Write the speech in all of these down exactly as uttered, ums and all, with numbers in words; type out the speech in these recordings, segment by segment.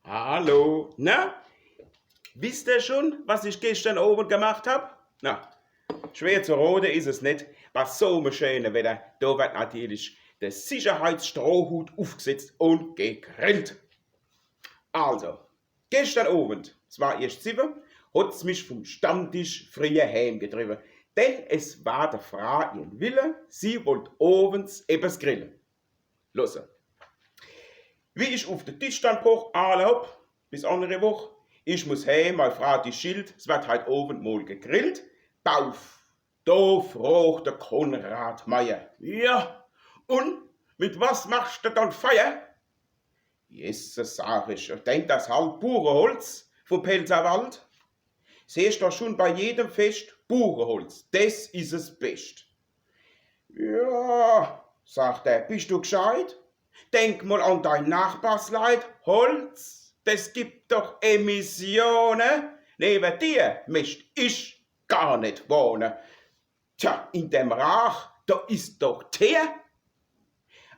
Hallo, na? Wisst ihr schon, was ich gestern Abend gemacht hab? Na, schwer zu rode is es net. Bei so me schöne Wetter, do werd natürlich de Sicherheitsstrohhut ufgesetzt und gegrillt. Also, gestern Abend, es war erscht siwwe, hot's mich vom Stammtisch frieher heemgetriwwe, denn es war de Fraa ihrn Wille, sie wollt owends ebbes grille losse. Wie ich uf de Tisch dann poch, alla hopp, bis annere Woch, ich muss heem, mei Fraa die schillt, es werd heit Owend mol gegrillt. Bauf, do frocht de Konrad Meier: „Ja, und mit was machst du dann Feier?“ „Jesses“, sag ich, „ich denk, das halt Bucheholz vom Pälzerwald. Sehst doch schon bei jedem Fest, Bucheholz, das is es Best.“ „Ja“, sagt er, „bist du gscheit? Denk mol an dei Nachbarsleit. Holz, das gibt doch Emissione. Newe dir möcht ich gar net wohne. Tja, in dem Raach, do is doch Teer.“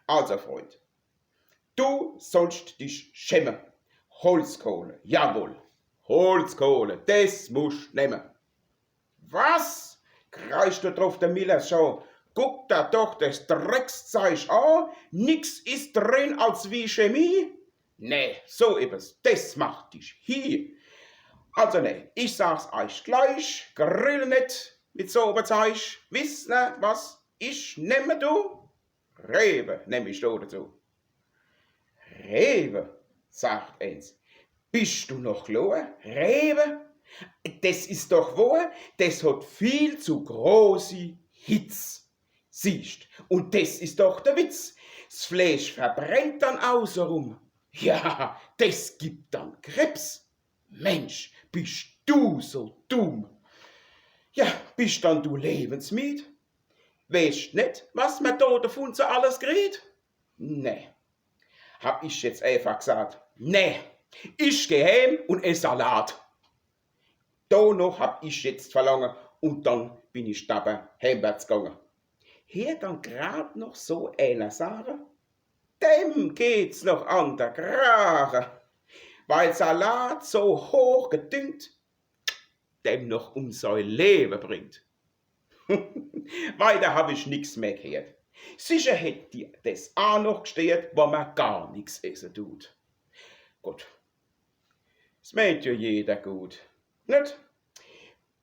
Also, Freund, du sollst dich schäme. Holzkohle, jawohl. Holzkohle, das musst nemme. „Was?“, kreischt do druff de Miller schon. „Guck der doch das Dreckszeich an. Nix is drin als wie Chemie. Nee, so ebbes, das macht dich hie. Also nee, ich sag's eich gleich, grill net mit so ebbes Zeich. Wisst ner, was ich nemme du? Rewe nemm ich do dazu.“ „Rewe?“, sagt eens. „Bist du noch kloor? Rewe? Das is doch wohr, das hot viel zu großi Hitz. Siehst, und das is doch de Witz. S Fleesch verbrennt dann außerum. Ja, das gibt dann Krebs. Mensch, bist du so dumm. Ja, bist dann du lewensmied? Weescht net, was mer do davon so alles kriegt?“ Nee, hab ich jetzt eefach gesagt. Nee, ich geh heem und ess Salat. Do noch hab ich jetzt Verlange und dann bin ich dabei heemwärts gange. Heer dann grad noch so eener sage, dem geht's noch an de Krage, weil Salat so hoch gedüngt, dem noch um sei Lewe bringt. Weiter hab ich nix mehr gheert. Sicher hätt die das a noch gsteert, wo mer gar nix esse tut. Gut, s meent jo jeder gut, net?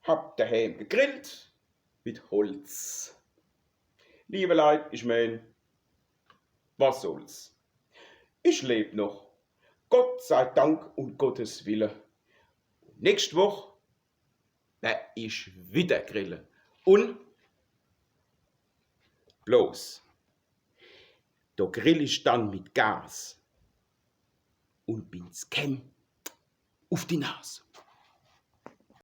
Hab daheem gegrillt mit Holz. Liewe Leit, ich meen, was soll's? Ich leb noch. Gott sei Dank und Gottes Wille. Nächst Woch wer ich wieder grille. Und bloß, do grill ich dann mit Gas und bin's kemm uf die Nas.